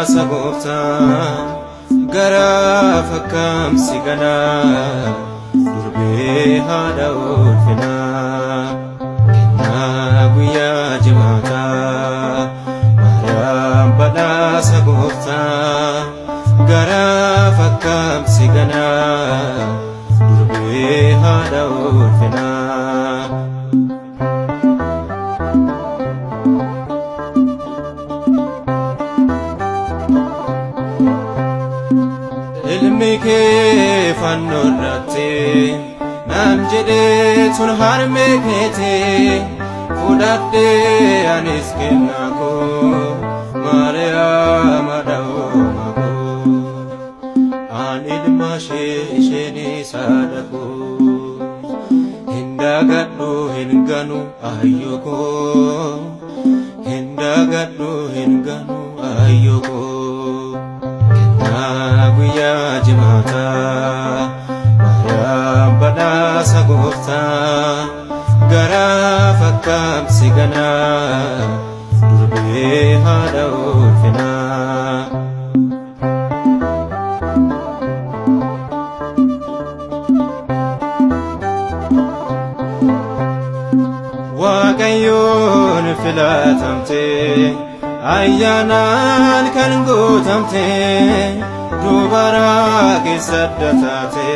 Badhaasa gooftaa garaa fakkaamsi ganaa durbee haadha ulfinaa kennaa guyyaa jimaataa Maariyaam badhaasa gooftaa garaa fakkaamsi ganaa durbee haadha ulfinaa. Ilmi kee fannoo irratti naan jedhee tun harmee keeti fudhadhee anis kennaa koo Maariyaam haadha uumaa koo an ilma ishee isheenis haadha koo hin dagadhu hin ganu ayyoo koo hin dagadhu hin ganu ayyoo koo kennaa guyyaa jimaataa Maariyaam badhaasa gooftaa garaa fakkaamsi ganaa durbee haadha ulfinaa. Waaqayyoon filatamte ayyaanaan kan guutamte dubara keessa adda taate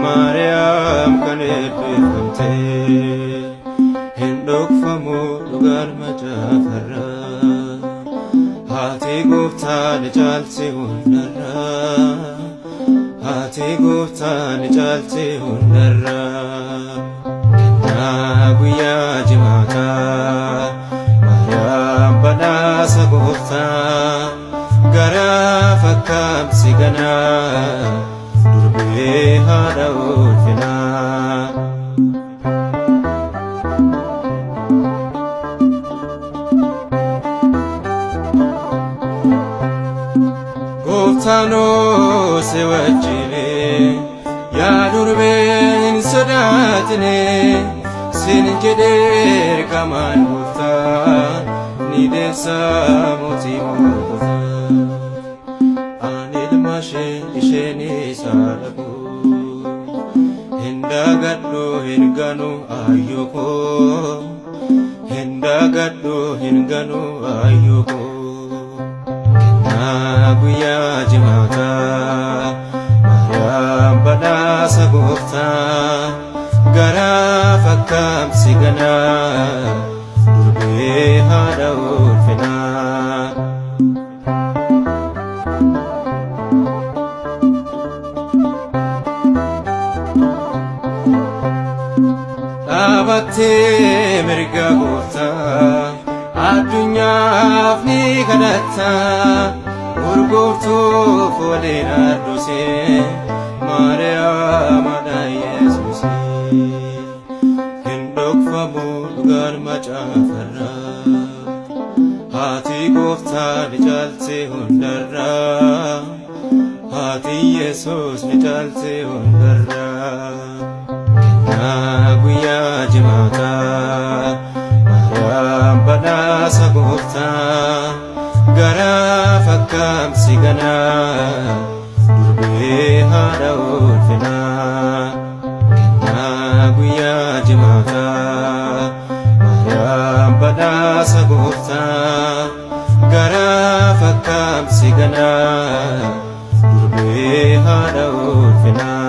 Maariyaam kan eebbifamte hin dhokfamu dhugaan macaafarraa haati gooftaa ni caalti hundarraa haati gooftaa ni caalti hundarraa kennaa guyyaa jimaataa Maariyaam badhaasa gooftaa garaa fakkaamsi ganaa durbee haadha ulfinaa. Gooftaanoo si wajjine yaa durbee hin sodaatine sin jedhee ergamaan gooftaa ni deessa mootii moototaa. Ani ilma ishee isheenis haadha koo hin dagadhu hin ganu ayyoo koo hin dagadhu hin ganu ayyoo koo kennaa guyyaa jimaataa Maariyaam badhaasa gooftaa garaa fakkaamsi ganaa durbee haadha ulfinaa. Dhaabattee mirga gooftaa addunyaaf ni kadhatta urgooftuu fooliin addusee Maariyaam haadha Yesuusee hin dhokfamu dhugaan macaafarraa haati gooftaa ni caalti hundarraa haati Yesuus ni caalti hundarraa. Kennaa guyyaa jimaataa Maariyaam badhaasa gooftaa garaa fakkaamsi ganaa durbee haadha ulfinaa. Kennaa guyyaa jimaataa Maariyaam badhaasa gooftaa garaa fakkaamsi ganaa durbee haadha ulfinaa.